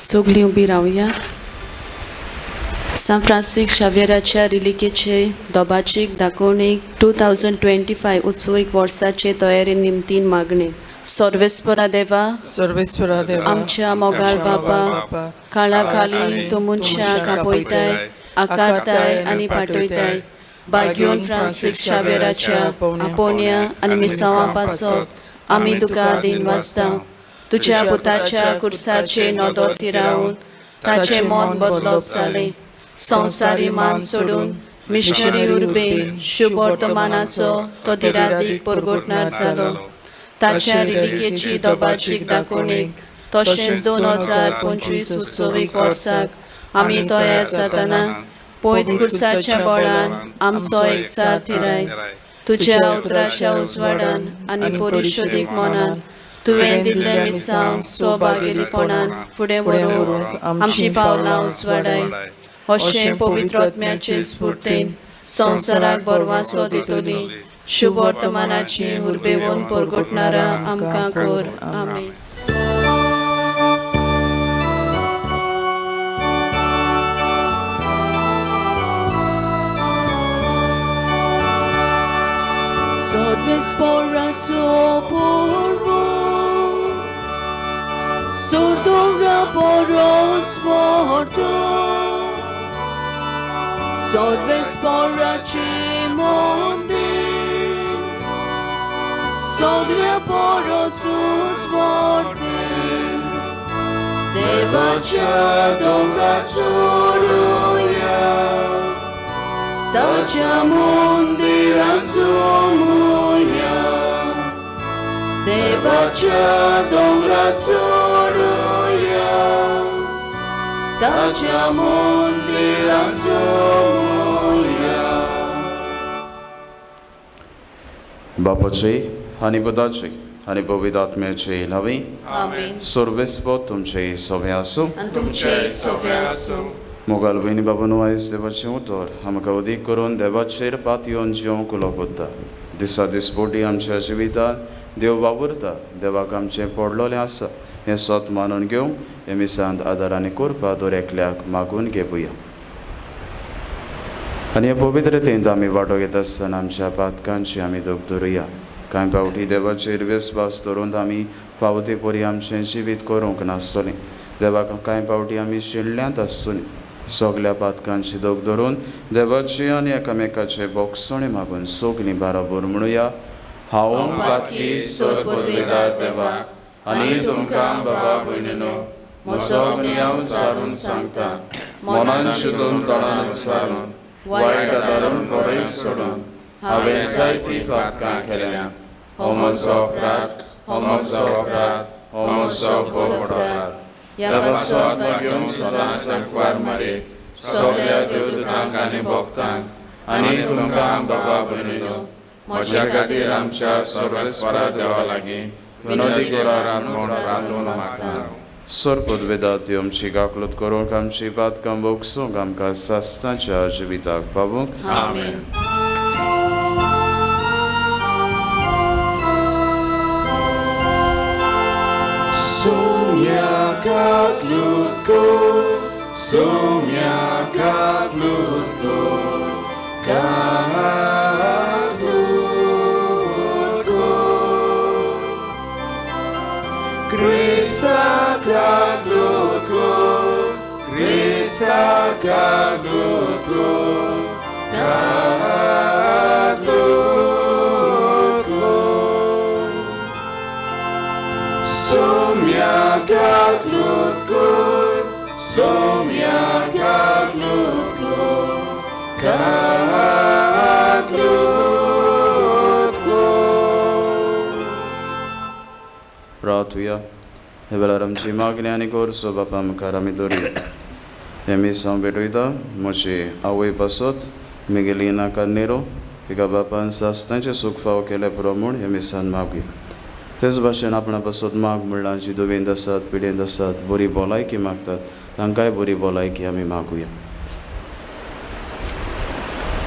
सगलीं उबी रावया. सांत फ्रांसीस शाव्यराच्या रिलिकेचे दोबाचीक दाखोवणेक 2025 उत्सवीक वर्साचे तयारी निमतीन मागणें. सर्वेस्परा देवा, सर्वेस्परा देवा, आमच्या मोगाळ बापा, काळाखाली तूं मनशाक आपयताय, आकारताय आनी पाठयताय. बाग्योन फ्रांसीस शावेराच्या आपोवण्या आनी मिसांवां पासत आमी तुका दीन वाचता. तुज्या पुताच्या कुर्साचे नदर थिरावन ताचें मन बदलप जालें. संवसारी मान सोडून मिशनरी उर्बेन शुभवर्तमानाचो तो दिरादीक परगटणार जालो. ताच्या रिलिकेची दोबाचीक दाखोवणेक तशेंच 2025 उत्सवीक वर्साक आमी तयार जातना पयत कुर्साच्या बळान आमचो एकचार थिराय. तुज्या उतराच्या उजवाडान आनी परिशोधीक मनान तुवें दिल्लें मिसांव सौभागेलीपणान फुडें व्हरूंक आमचीं पावलां उजवाडाय. अशें पवित्र आत्म्याचे स्फूर्तीन संवसाराक बरवासो दितली शुभवर्तमानाची उर्बेवन परगटणारा आमकां कर. आमेन. सर्वेस्पराचो पूर्व सोडोरा परस व्हरतो, सर्वेस्पराचें मंदीर सगल्या परसूच व्हरतें. देवाच्या दोंगरार चडुया, ताच्या मंदिरांत जमुया. देवाच्या दोंगरार चडुया, ताच्या मंदिरांत जमुया. बापाचे आनी पुताचे आनी पवित्र आत्म्याचे नांवी. आमेन. सर्वेस्पर तुमचे सोबे आसूं. आनी तुमचे सोबे आसूं. मोगाल भयणी बाबानो, आयज देवाचें उतर आमकां उदीक करून देवाचेर पातयेवन जिवंक उलो करता. दिसा दिसपोटी आमच्या जिवितांत देव वावुरता. देवाक आमचें पडलोलें आसा हें सत मानून घेवंक हे मिसांत आदार आनी करपा दर एकल्याक मागून घेवया. आनी हे पवित्रतेंत आमी वांटो घेता आसतना आमच्या पातकांची आमी दोग धरुया. कांय फावटी देवाचेर विस्वास धरून आमी फावती परी आमचें जिवीत करूंक नासतलें. देवाक कांय फावटी आमी शिणल्यांत आसतलीं. सगल्या पातकांची दोग धरून देवाची आनी एकामेकाचे बोगसणे मागून सगलीं बाराबर म्हणुया: हांव पातकी सरपदवेदार देवाक आनी तुमकां बाबा भयणीनो म्हजो गुन्यांव सारून सांगता. मनान शिदून, तोंडान उच्चारून, वायट आदारून, बडय सोडून हांवें जायतीं पातकां केल्या. हो म्हजो अपराध, हो म्हजो अपराध, हो म्हजो भोव व्हड अपराध. ह्या पासत मागीर सदांच सांकवार मारे, सगल्या देवदूतांक आनी भक्तांक आनी तुमकां बाबा भयणीनो म्हज्या खातीर आमच्या सर्वेस्परा देवा लागीं विनोदी करात म्हूण प्रार्थना मागता. सरपदवेदात आमची काकलूत करूंक, आमची पातकां भोगसूंक, आमकां सासणाच्या जिविताक पावूंक. आमेन. Sumya kaklutko, sumya kaklutko, kaklutko. Krista kaklutko, Krista kaklutko, kaklutko. Sumya kaklutko, sumya kaklutko, kaklutko. रातुया. हे वेळार आमची मागणी आनी गरजो बापा मुखार आमी दवरुया. हे मिसांव भेटयता म्हजी आवय पासत, मिगेलिना कार्नेरो. तिका बापान सासणाचें सूख फावो केलें पुरो म्हूण हे मिसान मागुया. तेच भाशेन आपणा पासत माग म्हणल्यार जी दुयेंत आसात, पिडेंत आसात, बरी भलायकी मागतात, तांकांय बरी भलायकी आमी मागुया.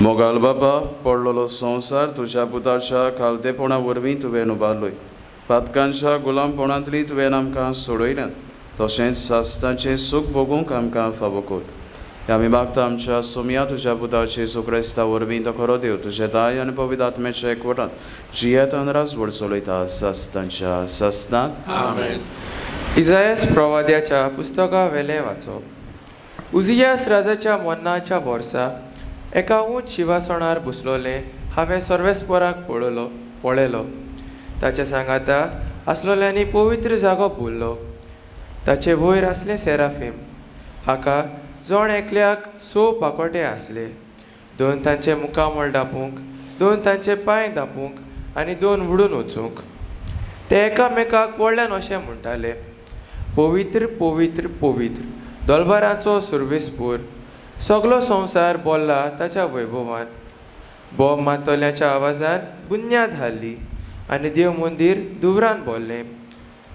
मोगाल बापा, पडलेलो संवसार तुज्या पुताच्या खालतेपणा वरवीं तुवें उबारलोय. पातकांच्या गुलामपणांतली तुवें आमकां सोडयल्यात. तशेंच सासणाचें सूख भोगूंक आमकां फावो कर. आमी मागता आमच्या सोमया तुज्या पुता जेजू क्रिस्ता वरवीं तो खरो देव तुज्या दाय आनी पवित्र आत्म्याच्या एकवटान जियेत आनी राजवट चलयता सासणाच्या सासणाक. आमेन. इजायस प्रवाद्याच्या पुस्तका वेलें वाचप. उजियास राजाच्या मरणाच्या वर्सा एका उंच शिवासणार बसलोलें हांवें सर्वेस्पराक पळयलो. ताच्या सांगाता आसलोल्यांनी पवित्र जागो भरलो. ताचे वयर आसले सेराफीम, हाका जण एकल्याक 6 पाकोटे आसले. 2 तांचे मुखामळ दापूंक, 2 तांचे पांय दापूंक आनी 2 उडून वचूंक. ते एकामेकाक व्हडल्यान अशें म्हणटाले, पवित्र पवित्र पवित्र दलबाराचो सुर्वेसपूर, सगलो संवसार बोल्ला ताच्या वैभवान. बोब मातोल्याच्या आवाजान बुन्याद हाडली आनी देव मंदीर दुवरान बोल्लें.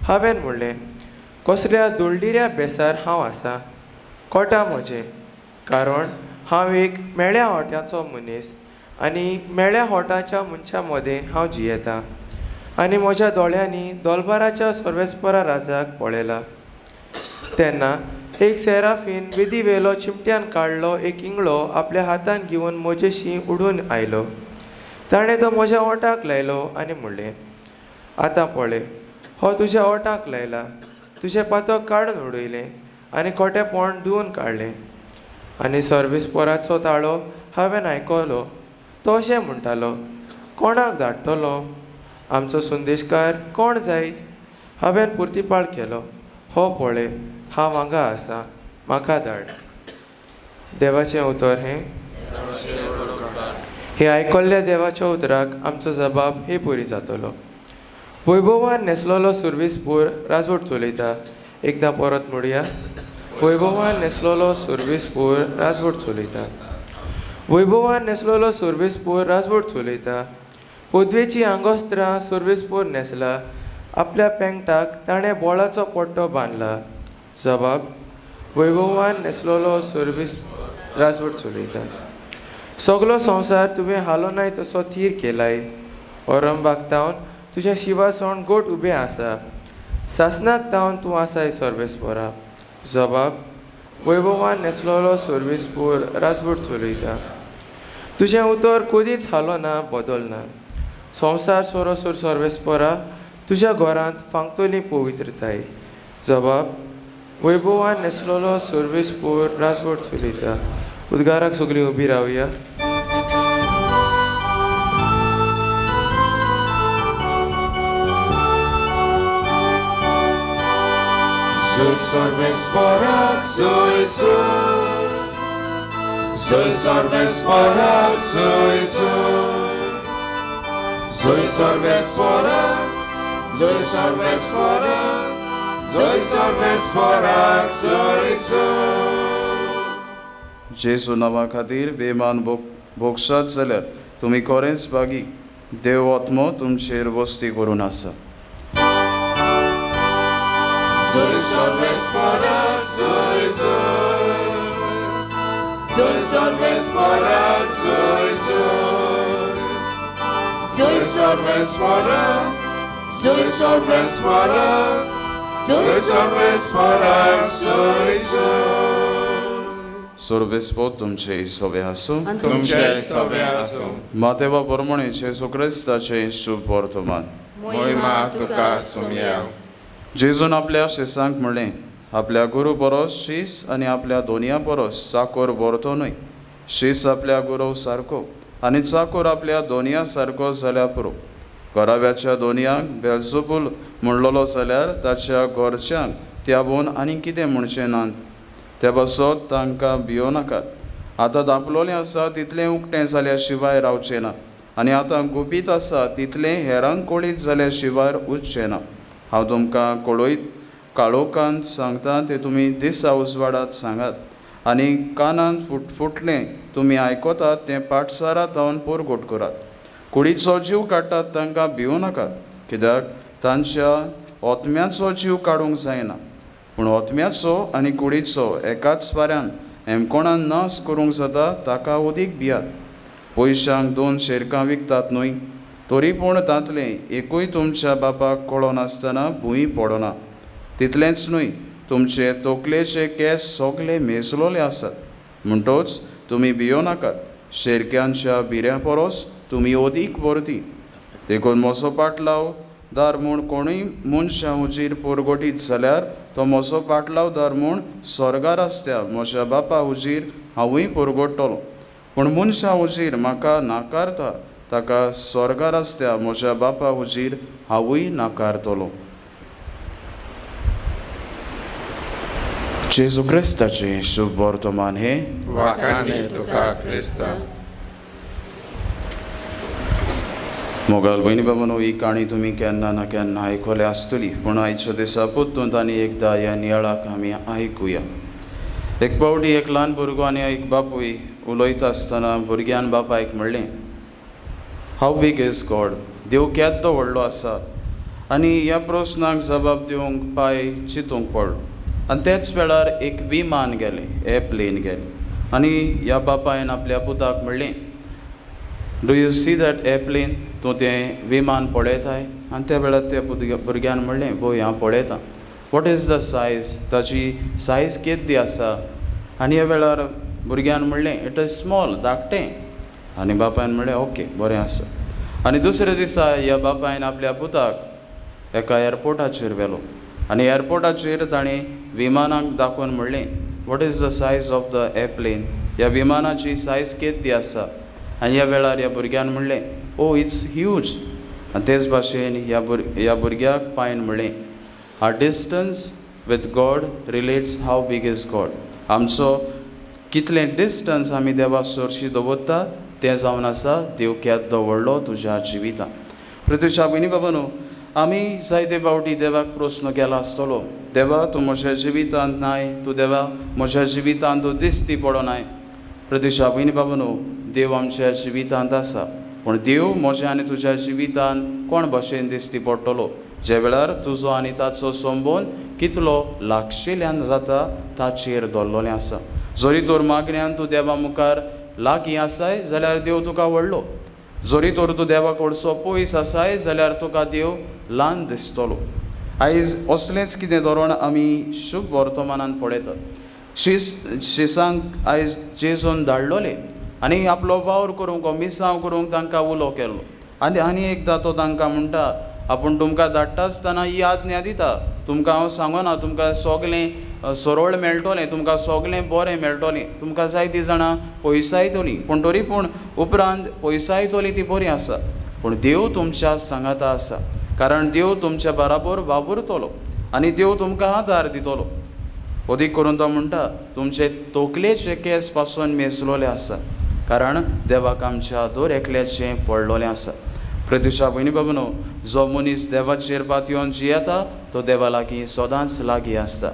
हांवें म्हणलें, कसल्या दोळडिऱ्या बेसार हांव आसा, कोटा म्हजें, कारण हांव एक मेळ्या होट्याचो मनीस आनी मेळ्या होटाच्या मनशां मदें हांव जियेतां आनी म्हज्या दोळ्यांनी दोलबाराच्या सर्वेस्परा राजाक पळयला. तेन्ना एक सेराफीन वेदी वेलो चिमट्यान काडलो एक इंगळो आपल्या हातान घेवन म्हजेशी उडून आयलो. ताणें तो म्हज्या ओंठाक लायलो आनी म्हणलें, आतां पळय, हो तुज्या ओंठाक लायला, तुजें पातक काडून उडयलें आनी खोटेपण धुवन काडलें. आनी सर्वेस्पराचो ताळो हांवें आयकलो, तो अशें म्हणटालो, कोणाक धाडटलो? आमचो संदेशकार कोण जायत? हांवें पुर्तीपाळ केलो, हो पळय, हांव हांगा आसा, म्हाका धाड. देवाचें उतर हें. हे आयकल्ल्या देवाच्या उतराक आमचो जबाब हे पुरी जातलो. वैभवान न्हेसलेलो सुर्वेसपूर राजवट चलयता. एकदां परत म्हणुया, वैभवान न्हेसलेलो सुर्वेसपूर राजवट चलयता. वैभवान न्हेसलेलो सुर्वेसपूर राजवट चलयता. पदवेची आंगोस्त्रां सुर्वेसपूर न्हेसला, आपल्या पेंगटाक ताणें बोळाचो पट्टो बांदला. जबाब, वैभवान न्हेसलेलो सुर्वेस राजवट चलयता. सगलो संवसार तुवें हालोनाय तसो थीर केलाय. औरंबाक तावन तुजें शिवासण गोट उबें आसा, सासणाक तावन तूं आसाय सर्वेस्परा. जबाब, वैभवान न्हेसलेलो सुर्वेसपूर राजवट चलयता. तुजें उतर कदीच हालोना, बदलना. संवसार सोरोसोर सर्वेस्परा तुज्या घरांत फांकतली पवित्रताय. जबाब, वैभवान न्हेसलेलो सुर्वेसपूर राजवट चलयता. उद्गाराक सगळीं उबी रावया. Soy सर्वेस्पराक soy soy, soy सर्वेस्पराक soy soy, soy सर्वेस्पराक, soy सर्वेस्पराक, soy सर्वेस्पराक soy soy. जेजू नांवा खातीर बेमान भोगसात जाल्यार तुमी खरेंच भागी. देव आत्मो तुमचेर वस्ती करून आसा. Soy सर्वेस्पराक soy soy, soy सर्वेस्पराक soy soy, soy सर्वेस्पराक, soy सर्वेस्पराक, soy सर्वेस्पराक soy soy. सर्वेस्पोत तुमचे सोबे आसूं. तुमचे सोबे आसूं. मातेवा प्रमाणे जेजू क्रिस्ताचें शुभ वर्तमान. मोहिमा तुका सोमया. जेजून आपल्या शिसांक म्हणलें, आपल्या गुरू बरोस शीस आनी आपल्या दोनया बरोस चाकोर बरतो न्हय. शीस आपल्या गुरू सारको आनी चाकोर आपल्या दोनया सारको जाल्यार पुरो. घराब्याच्या दोनयांक बेलजबूल म्हणलेलो जाल्यार ताच्या घरच्यांक त्या बोन आनी कितें म्हणचें ना. ते पासत तांकां भियो नाकात. आतां धांपलोलें आसा तितलें उकतें जाल्या शिवाय रावचें ना आनी आतां गुपीत आसा तितलें हेरांक कळीत जाल्या शिवाय उरचें ना. हांव तुमकां कळयत काळोखांत सांगता तें तुमी दिसा उजवाडात सांगात आनी कानांत फुटफुटलें तुमी आयकतात तें पाठसारा तावन पोरगोट करात. कुडीचो जीव काडटात तांकां भिवूं नाकात, कित्याक तांच्या ओतम्याचो जीव काडूंक जायना, पूण ओतम्याचो आनी कुडीचो एकाच फाऱ्यान हेमकोणान नाश करूंक जाता ताका उदीक भियात. पयशांक 2 शेरकां विकतात न्हय, तरी पूण तांतलें एकूय तुमच्या बापाक कळनासतना भूंय पडना. तितलेंच न्हय, तुमचे तकलेचे केंस सगळे मेजलोले आसात. म्हणटोच तुमी भियो नाकात, शेरक्यांच्या भिऱ्यां परस तुमी अदीक वरती. देखून म्हजो पाटलावदार म्हूण कोणूय मनशां हुजीर परगटीत जाल्यार तो म्हजो पाटलावदार म्हूण स्वर्गार आसत्या म्हज्या बापा हुजीर हांवूय परगट्टलो. पूण मनशां हुजीर म्हाका नाकारता ताका स्वर्गार आसत्या म्हज्या बापा हुजीर हांवूय नाकारतलो. जेजू क्रिस्ताचें शुभ वर्तमान हें. वाखाणे तुका क्रिस्ता. मोगाल भयणी बाबांनो, ही काणी तुमी केन्ना ना केन्ना आयकल्या आसतली, पूण आयच्या दिसा परतून आनी एकदां ह्या नियाळाक आमी आयकुया. एक फावटी एक ल्हान भुरगो आनी एक बापूय उलयता आसतना भुरग्यान बापायक म्हणलें, "How big is God?" देव केदो व्हडलो आसा? आनी ह्या प्रस्नाक जबाब दिवंक पाय चिंतूंक पडलो. आनी त्याच वेळार एक विमान गेलें, एरप्लेन गेलें. आनी ह्या बापायन आपल्या पुताक म्हणलें, "Do you see that airplane? तूं तें विमान पळयताय?" आनी त्या वेळार त्या भुरग्यान म्हणलें, "वय, हांव पळयतां." "What is the size? ताची सायज केदी आसा?" आनी ह्या वेळार भुरग्यान म्हणलें, "It is small, धाकटें." आनी बापायन म्हणलें, "ओके, बरें आसा." आनी दुसऱ्या दिसा ह्या बापायन आपल्या पुताक एका एअरपोर्टाचेर व्हेलो आनी एअरपोर्टाचेर ताणें विमानाक दाखोवन म्हणलें, "What is the size of the airplane? ह्या विमानाची सायज केदी आसा?" आनी ह्या वेळार ह्या भुरग्यान म्हणलें, "Oh, it's huge." आनी तेच भाशेन ह्या भुरग्याक पायन म्हणलें, "Our distance with God relates how big is God." आमचो कितलें डिस्टन्स आमी देवा सरशी दवरता तें जावन आसा देव केदो व्हडलो तुज्या जिवितांत. प्रतिशा भयणी बाबानो, आमी जायते फावटी देवाक प्रस्न केला आसतलो, देवा, तूं म्हज्या जिवितांत नाय, तूं देवा म्हज्या जिवितांत तूं दिसती पडनाय. प्रतिशा भयणी बाबानो, देव आमच्या जिवितांत आसा, पूण देव म्हज्या आनी तुज्या जिवितांत कोण भशेन दिसती पडटलो? ज्या वेळार तुजो आनी ताचो संबंद कितलो लागशिल्ल्यान जाता ताचेर दवरलेलें आसा. जरी तर मागण्यान तूं देवा मुखार लागीं आसाय जाल्यार देव तुका व्हडलो, जरी तर तूं देवा कडसो पयस आसाय जाल्यार तुका देव ल्हान दिसतलो. आयज असलेंच कितें धोरण आमी शुभ वर्तमानान पळयतात. शिस शिसांक आयज जेजून धाडलोले आनी आपलो वावर करूंक, मिसांव करूंक तांकां उलो केलो. आनी एकदां तो तांकां म्हणटा, आपूण तुमकां धाडटा आसतना ही आज्ञा दिता, तुमकां हांव सांगना तुमकां सगळें सरळ मेळटलें, तुमकां सगळें बरें मेळटलें. तुमकां जायतीं जाणां पयसायतलीं, पूण तरी पूण उपरांत पयसायतलीं ती बरी आसा, पूण देव तुमच्या सांगाता आसा, कारण देव तुमच्या बराबर वावुरतलो आनी देव तुमकां आदार दितलो. अदीक करून तो म्हणटा, तुमचे तकलेचे केंस पासून मेजलोले आसा, कारण देवाक आमच्या दर एकल्याचें पडलोलें आसा. प्रतिशा भयणी बाबानो, जो मनीस देवाचेर पातयेवन जियेता तो देवा लागीं सदांच लागीं आसता.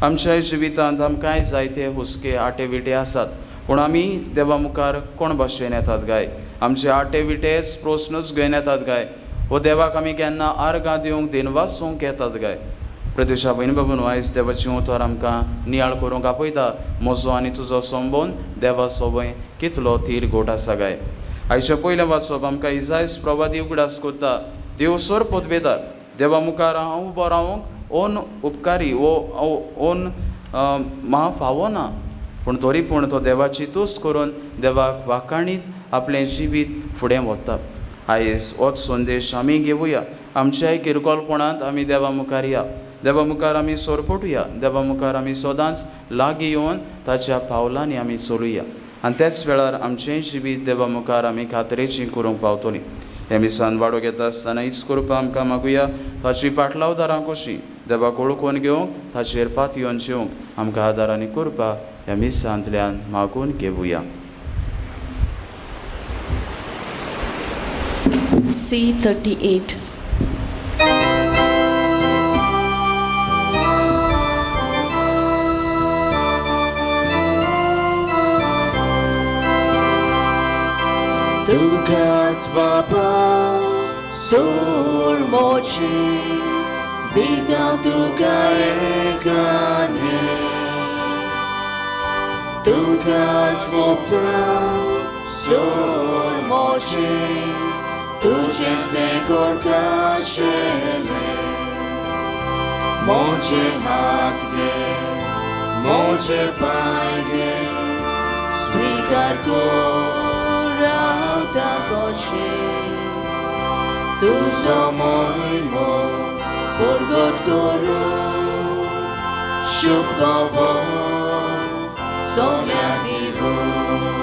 आमच्या जिवितांत आमकांय जायते हुस्के आटे विटे आसात, पूण आमी देवा मुखार कोण भाशेन येतात काय? आमचे आटे विटेच प्रस्नूच घेवन येतात काय? वो देवाक आमी केन्ना आर्गां दिवंक दिनवासूंक येतात काय? प्रतिशा भयणी बाबानो, आयज देवाचें उतर आमकां नियाळ करूंक आपयता, म्हजो आनी तुजो संबंद देवा सोबय कितलो तीर गोट आसा काय? आयचें पयलें वाचप आमकां इजायस प्रवादी उगडास करता, देव सोर पदवेदार. देवा मुखार हांव उबो रावंक ओन उपकारी वो ओन म्हाका फावो ना, पूण तरी पूण तो देवाची तुस्त करून देवाक वाखाणीत आपलें जिवीत फुडें व्हरता. आयज होच संदेश आमी घेवया. आमच्याय किरकोळपणांत आमी देवा मुखार या, देवा मुखार आमी सोरपोटुया, देवा मुखार आमी सदांच लागीं येवन ताच्या पावलांनी आमी चलुया आनी त्याच वेळार आमचेंय जिवीत देवा मुखार आमी खात्रेचीं करूंक पावतलीं. हे मिसान वाडो घेता आसतना हीच कृपा आमकां मागुया, ताची पाटलावदारां कशीं देवाक वळखून घेवंक, ताचेर पातयेवन जिवंक आमकां आदार आनी कृपा ह्या मिसांतल्यान मागून घेवया. C38. तुकाच बापा सूर मोची दिता तुका एकाने, तुकाच मोपता सूर मोची तुझेच ते कोरकाशेले. मोजे हात घे मोजे पांय घे स्वीकार कर रावता कशें तुजो महिमो परगट करूं शुभ खबर सगळ्यांक दिवूं.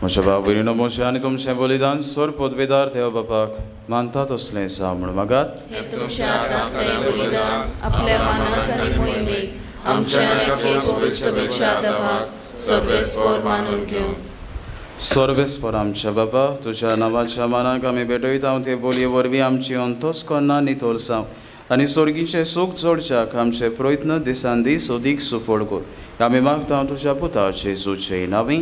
म्हज्या भाव भयणीनो म्हजें आनी तुमचें बलिदान सोर पदवेदार देव बापाक मानता तसलें जावं म्हूण मागात. हे तुमच्या हातांतलें बलिदान आपल्या मानाक आनी मोहिमेक आमच्या आनी पवित्र सभेच्या दभाक सर्वेस्पर मानून घेवं. सर्वेस्पर आमच्या बाबा तुज्या नांवाच्या मानाक आमी भेटयता ते बोलये वरवीं आमची अंतस्करणां नितळ जावं आनी सोर्गीचें सूख जोडच्याक आमचे प्रयत्न दिसान दीस अदीक सुफळ कर. आमी मागता तुज्या पुता जेजूचे नांवी.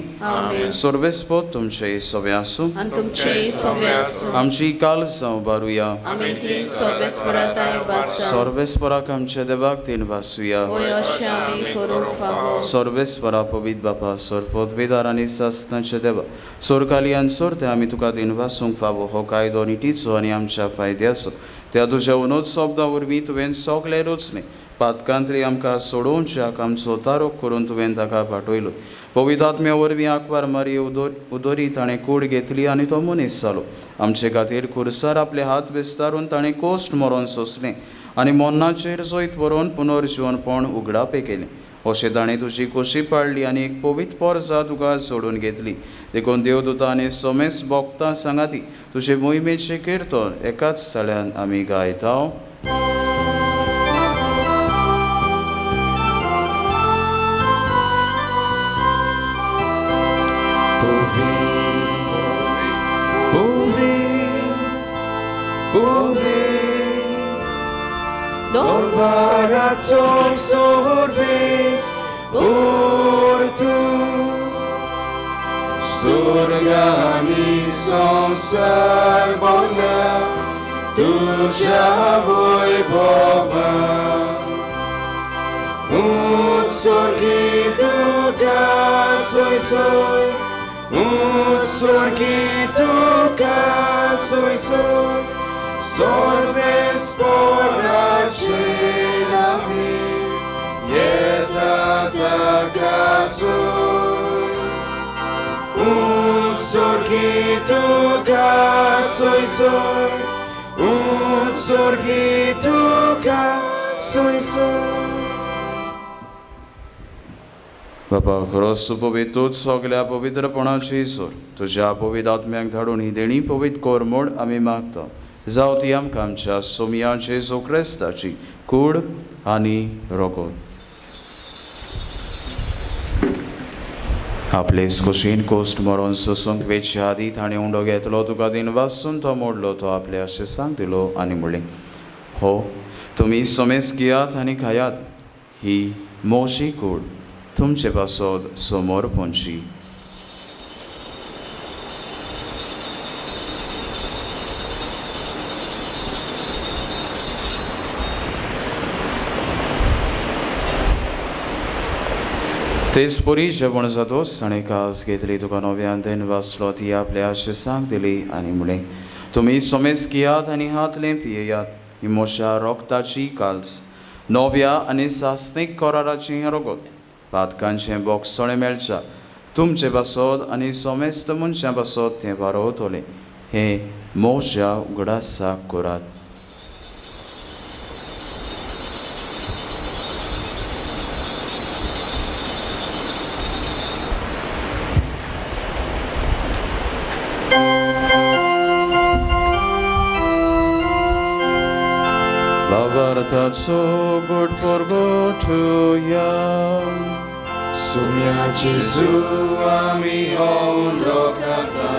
सर्वेस्पर तुमचे सगळें आसूं आनी तुमचेय सगळें आसूं. आमची काल जावं बारुया. आमी ती सर्वेस्परा बादता. सर्वेस्पराक आमच्या देवाक तीन वासुया. होय अशें आमी करूंक फावो. सर्वेस्परा पवित्र बापा सरपदवेदार आनी सासनाचे देवा सोरकाली आनी सोरते आमी तुका दिन वासूंक फावो हो कायदो नितीचो आनी आमच्या फायद्याचो. त्या तुज्या उनोद शब्दां वरवीं तुवें सगळें रचलें. पातकांतली आमकां सोडोवच्याक आमचो तारोक करून तुवें ताका पाठयलो. पवित्र आत्म्या वरवीं आंकवार मारी उदरी ताणें कूड घेतली आनी तो मनीस जालो. आमचे खातीर खुरसार आपले हात विस्तारून ताणें कोश्ट मरोन सोंसलें आनी मरणाचेर जैत बरोवन पुनर्जिवनपण उगडापें केलें. अशें ताणें तुजी खोशी पाडली आनी एक पवित्र पोरसा तुका जोडून घेतली. देखून देवदूतां आनी समेस्त भक्तां सांगाती तुजे मोहिमेचें किर्तन एकाच स्थळ्यान आमी गायता. Dombarato sorves portu Surgani संसार बोला तुझ्या वैभवा उत्सर्गी तुका सोय सोय उत्सर्गी तुका सोय सोय Sorves porace navi yeta tagazo un sorghito ca soi soi un sorghito ca soi soi. बाबा खरोच तूं पवित्र सगल्या पवित्रपणाची सोर तुज्या पवित्र आत्म्याक धाडून ही देणी पवित्र कर म्हूण आमी मागता. जावं ती आमकां आमच्या सोमया जेजू क्रिस्ताची कूड आनी रोगोत. आपले खोशेन कोश्ट मरोन सोसूंक वेच्या आदी ताणें उंडो घेतलो तुका दिन वासून तो मोडलो तो आपले अशें सांग दिलो आनी म्हणलें, हो तुमी समेस घेयात आनी खायात, ही मोशी कूड तुमचे पासत समोर पोंची. तेच परी जेवण जातोच ताणें कास घेतली तुका नव्यान then वाचलो ती आपल्या अशें सांग दिली आनी म्हणलें, तुमी समेस घेयात आनी हातलें पियेयात, ही म्हज्या रोगताची काल्स नव्या आनी सासणीक कराराची हें रोगत. पातकांचें बोगसणें मेळच्या तुमचे पासत आनी समेस्त मनशां पासत तें वारोवतलें. हें म्हज्या उगडासाक करात. भावार्थाचो गोड परगटुया. Sumia Gesù ami ondokata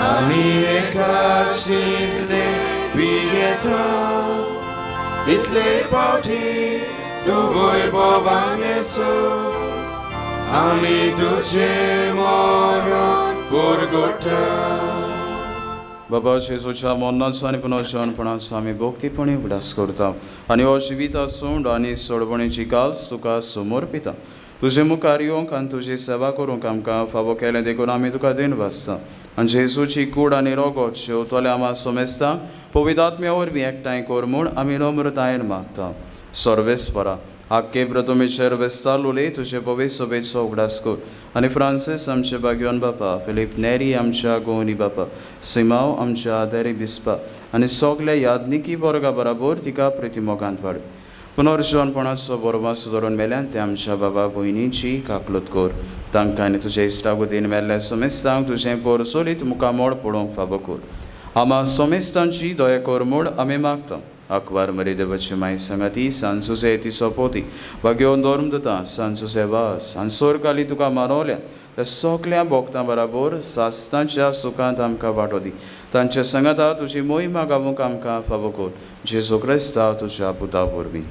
ani ekachile pieta itle pauti tu voi bovaneso ami tuje moron purgota. बाबा जेजूच्या मरणाचो आनी पुनर्जीवनपणाचो आमी भक्तीपणी उगडास करता आनी हो जिविताचो उंडो आनी सोडवणेची काल्स तुका समर्पिता. तुजे मुखार येवंक आनी तुजी सेवा करूंक आमकां फावो केलें देखून आमी तुका then वाचता. आनी जेजूची कूड आनी रोगोत शेवतले आमा समेस्तांक पवित्र आत्म्या वरवीं एकठांय कर म्हूण आमी नम्रतायेन मागता. सर्वेस्परा आक्के प्रतुमेचेर वेस्ताल उलय तुजे पवित्र सभेचो उगडास कर आनी फ्रांसीस आमचे भाग्यवान बापा, फिलीप नेरी आमच्या गोवनी बापा, सिमांव आमच्या आदारी बिस्पा आनी सगल्या यादनिकी वर्गा बराबर तिका प्रितीमोगांत वाड. पुनर्जिवनपणाचो बरोवास धरून मेल्यान ते आमच्या बाबा भयणीची काकलूत कर. तांकां आनी तुजे इश्टागतीन मेल्ल्या सोमेस्तांक तुजें पोर सोलीत मुखामोळ पळोवंक फावो कर. आमा सोमेस्तांची दया कर म्हूण आमी मागता. आकवार मरी देवाची माय सांगाती सान जुजे तिचो पोती भाग्योवन धर्म दिता सान जुजे वास आनी सोरकाली तुका मानवल्या त्या सगल्या भोक्तां बराबर सास्तांच्या सुखांत आमकां वांटो दी. तांच्या सांगाता तुजी मोहिमा गावूंक आमकां फावो कर. जेजू क्रिस्ता तुज्या पुता वरवीं.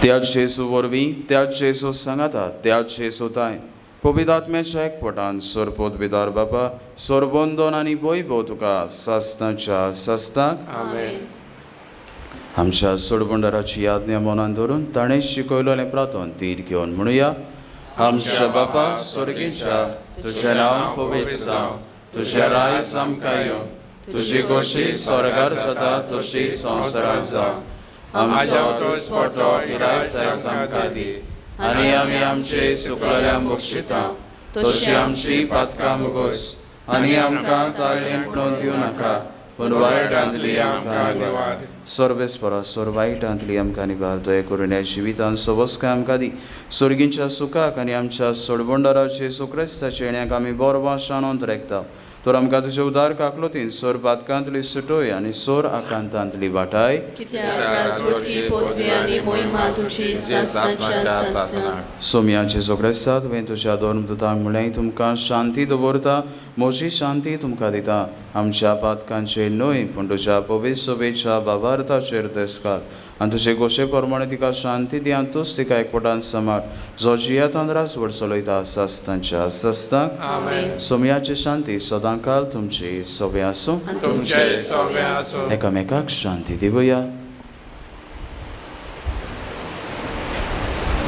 त्याच जेजू वरवीं, त्याच जेजू सांगाता, त्याच जेजू ताय पवित्र आत्म्याच्या एकवटान सोरपोत बिदार बापा सोरबंदोन आनी वैभव तुका सासनाच्या सासनाक. आमेन. आमच्या सोडबंडाराची याज्ञा मनान धरून ताणें शिकयलेलें प्रार्थन धीर घेवन म्हणुया. आमच्या बापा स्वर्गीच्या, तुजें नांव पवित्र जावं, तुजें रायज आमकां येवं, तुजी खोशी स्वर्गार जाता तशी संवसारांत जावं. आमचो दिसपटो गिरायक आयज आमकां दी आनी आमी आमचे सुकलेल्या बक्षिता तशी आमची पातकां मुगोस आनी आमकां ताळ्ळेन पडोवन दिवं नाका पूण वायटांतली आमकां निवार. सर्वेस्परा सोर वायटांतली आमकां निवार. दया करून ह्या जिवितान सवस्काय आमकां दी. सर्गींच्या सुखाक आनी आमच्या सोडबंडाराचे जेजू क्रिस्ताच्या येण्याक आमी बरवा शानोंत रेखता. तर आमकां तुजे उदार काकलोतीन सोर पातकांतली सुटोय आनी सोर आकांतांतली वाटाय. सोमया जेजू क्रिस्ता तुवें तुज्या धर्म दुतांक म्हणलें तुमकां शांती दवरता, म्हजी शांती तुमकां दिता. आमच्या पातकांचेर न्हय पूण तुज्या पवित्र सभेच्या भावार्थाचेर देसकार आनी तुजे गोशे प्रमाणे तिका शांती दी आनी तूंच तिका एकवटान सांबाळ जो जियेतान रासवड चलयता सासनाच्या सासनाक. सोमयाची शांती सदांकाल तुमची सोबे आसूं. एकामेकाक शांती दिवया.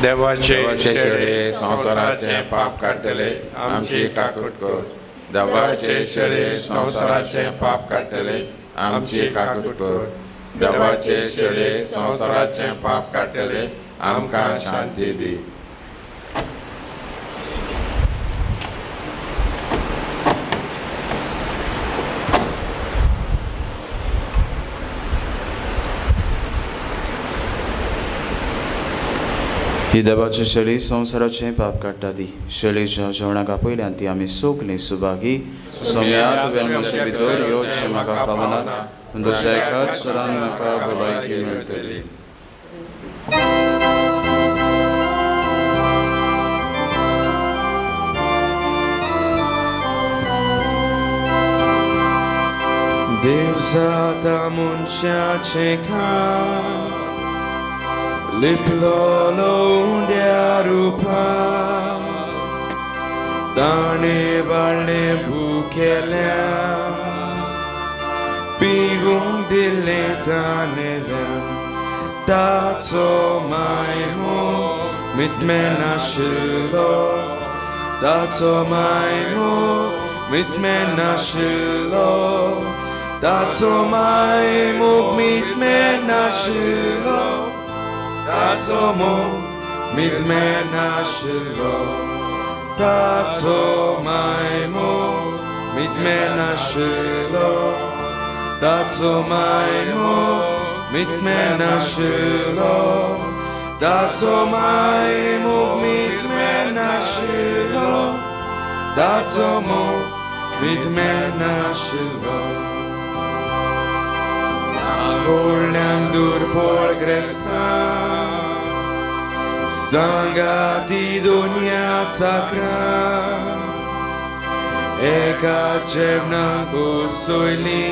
देवाचे शेळे संवसाराचें पाप काडटले आमची काकूट कर. देवाचे शेळे संवसाराचें पाप काडटले आमची काकूट कर. देवाचे शेळे संवसाराचें पाप काडटले आमकां शांती दी. ही देवाची शेळी संवसाराचें पाप काडटा ती शेळीच्या जेवणाक आपयल्यान ती आमी सगलीं सुभागी. सोम्या तुवें म्हजे भितर येवचें म्हाका फावना पूण तुज्या एकाच सरान म्हाका भलायकी मेळटली. देव जाता मनशाचें काम लिपलोलो उंड्या रुपान ताणें वाडलें भुकेल्या पिवूंक दिलें ताणेल्या ताचो मायमो मितमेनाशिल्लो ताचो मायमो मितमेनाशिल्लो ताचो मायमो मितमेनाशिल्लो ताचो मोग मितमेनाशिल्लो ताचो मायमो मितमेनाशिल्लो ताचो मायमो मितमेनाशिल्लो ताचो मायमो मितमेनाशिल्लो ताचो मोग मितमेनाशिल्लो. व्हडल्यान दुर्बळ ग्रेस्तां सांगाती दुनिया चाकरां एका जेवणाक बसयली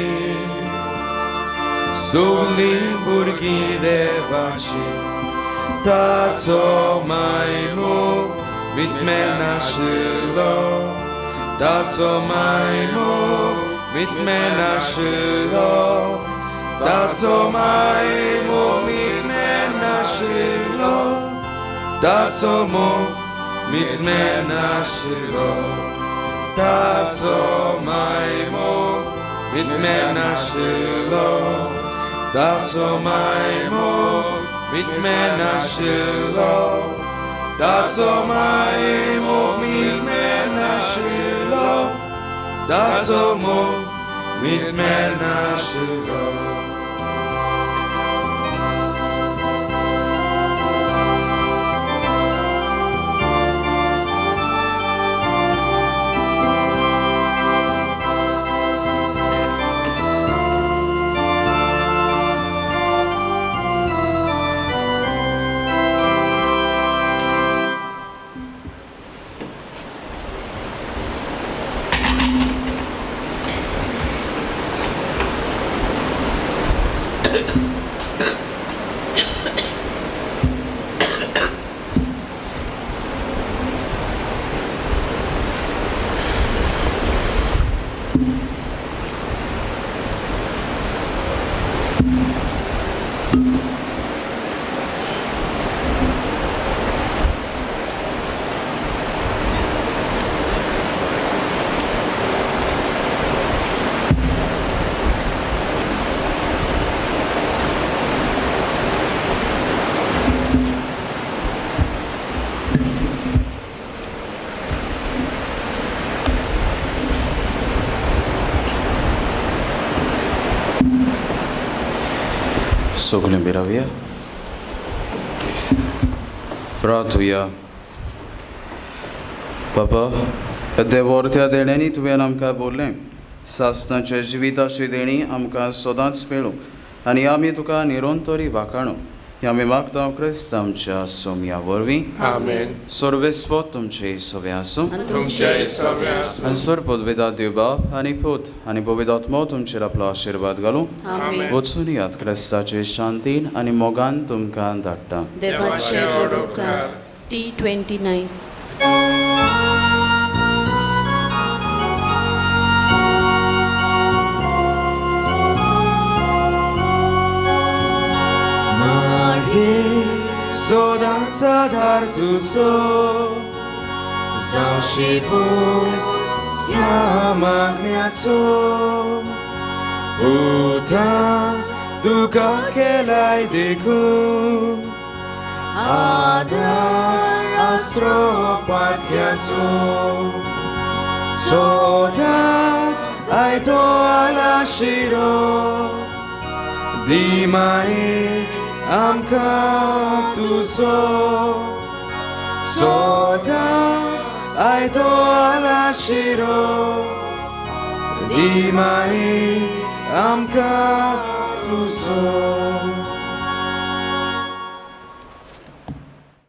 सगलीं भुरगीं देवाची ताचो मायमो मितमेनाशिल्लो ताचो मायमो मितमेनाशिल्लो ताचो मायमो मितमेनाशिल्लो ताचो मोग मितमेनाशिल्लो ताचो मायमो mitmenashilo ताचो माय मोग mitmenashilo ताचो माय मोग mitmenashilo ताचो मोग mitmenashilo. सगळीं बिरावया प्रार्थुया. बाबा देवोर त्या देण्यांनी तुवें आमकां बोल्लें सासणाचें जिविताची देणी आमकां सदांच मेळूं आनी आमी तुका निरंतरी वाखाणू. आमी मागता क्रिस्त आमच्या सोम्या वरवीं. आमेन. सर्वेस्पत तुमचे सगळे आसूं तुमचे सगळे आसूं. आनी सर पदवेदा देव बाप आनी पूत आनी पवित्र तुमचेर आपलो आशिर्वाद घालूं. वचून याद क्रिस्ताचे शांतीन आनी मोगान तुमकां धाडटा. देवाचे व्हड उपकार. T29. सदांच आदार तुजो जावं शिवून ह्या मागण्याचो उतरां तुका केलाय देखून आदार आसरो पात्याचो सदांच आयतो आलाशिरो दिमाये आमकां तुजो सदांच आयतो आलाशिरो दिमाये आमकां तुजो.